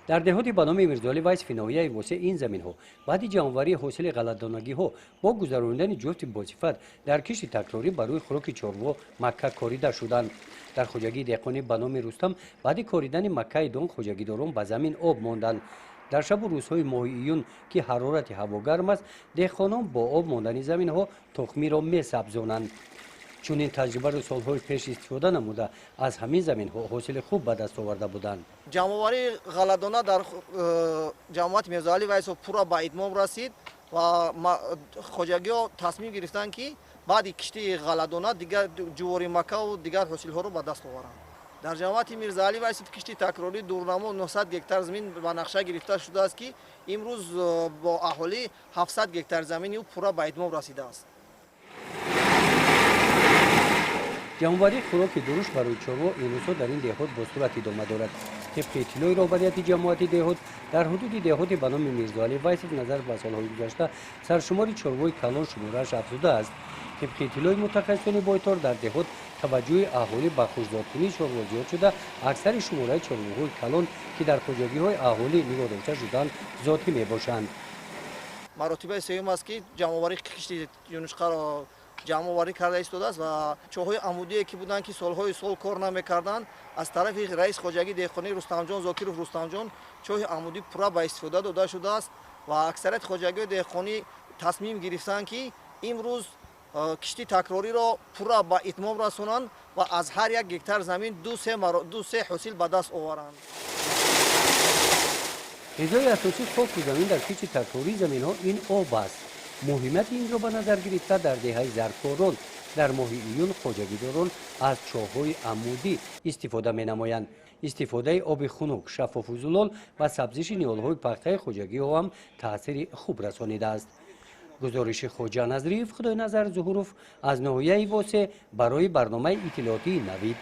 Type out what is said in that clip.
Дар деҳоти ба номи Мирзоалӣ Вайсови ноҳияи Восеъ ин заминҳо баъди ҷамъоварии ҳосили ғалладонагиҳо бо гузаронидани ҷуфти босифат дар кишти такрорӣ барои хӯроки чорво макка корида шуданд. Дар хоҷагии деҳқонӣ ба номи Рустам баъди коридани маккаи дон хоҷагидорон ба замин об монданд. Дар шабу рӯзҳои моҳи июн, ки ҳарорати ҳаво гарм аст, деҳқонон бо об мондани заминҳо тухмиро месабзонанд. Чунин таҷрибаро солҳои пеш истифода намуда, аз ҳамин заминҳо ҳосили хуб ба даст оварда буданд. Ҷамъоварии ғалладона дар ҷамоати Мирзоалӣ Вайсов пурра ба итмом расид ва хоҷагиҳо тасмим гирифтанд, ки баъди кишти ғалладона дигар ҷувори маккаву дигар ҳосилҳоро ба даст оваранд. Дар ҷамоати Мирзоалӣ Вайсов кишти такрорӣ дурнамо 900 гектар замин ба нақша гирифта шудааст, ки имрӯз бо аҳолӣ 700 гектар замини ӯ пурра ба итмом расидааст. Ҷамъоварии хӯроки дуруш барои чорво ин рӯзҳо дар ин деҳот бо суръат идома дорад. Тибқи иттилои роҳбарияти ҷамоати деҳот, дар ҳудуди деҳоти ба номи Мирзоалӣ Вайсов назар ба солҳои гузашта саршумори чорвои калон шуморааш афзудааст. Тибқи иттилои мутахассисони бойтор, дар деҳот таваҷҷӯҳи аҳолӣ ба хушзодкунии чорво зиёд шуда, аксари шумораи чорвоҳои калон, ки дар хоҷагиҳои аҳолӣ нигоҳ дошта шуданд, зотӣ мебошанд. Маротибаи сеюм аст, ки ҷамъоварии кишти юнучқаро ҷамъоварӣ карда истодааст ва чоҳҳои амудие, ки буданд, ки солҳои сол кор намекарданд, аз тарафи раис хоҷагии деҳқонии Рустамҷон Зокиров Рустамҷон чоҳи амудӣ пурра ба истифода дода шудааст ва аксарияти хоҷагиҳои деҳқонӣ тасмим гирифтанд, ки имрӯз кишти такрориро пурра ба итмом расонанд ва аз ҳар як гектар замин ду се ҳосил ба даст оваранд. Ғизои асосии хоку замин дар кишти такрории заминҳо ин об аст. Муҳимияти инро ба назар гирифта, дар деҳаи Заркорон дар моҳи июн хоҷагидорон аз чоҳҳои амудӣ истифода менамоянд. Истифодаи оби хунук, шаффофу зулол ва сабзиши ниҳолҳои пахтаи хоҷагиҳо ҳам таъсири хуб расонидааст. Гузориши Хоҷа Назриев, Худойназар Зуҳуров аз ноҳияи Восеъ барои барномаи иттилоотии Навид.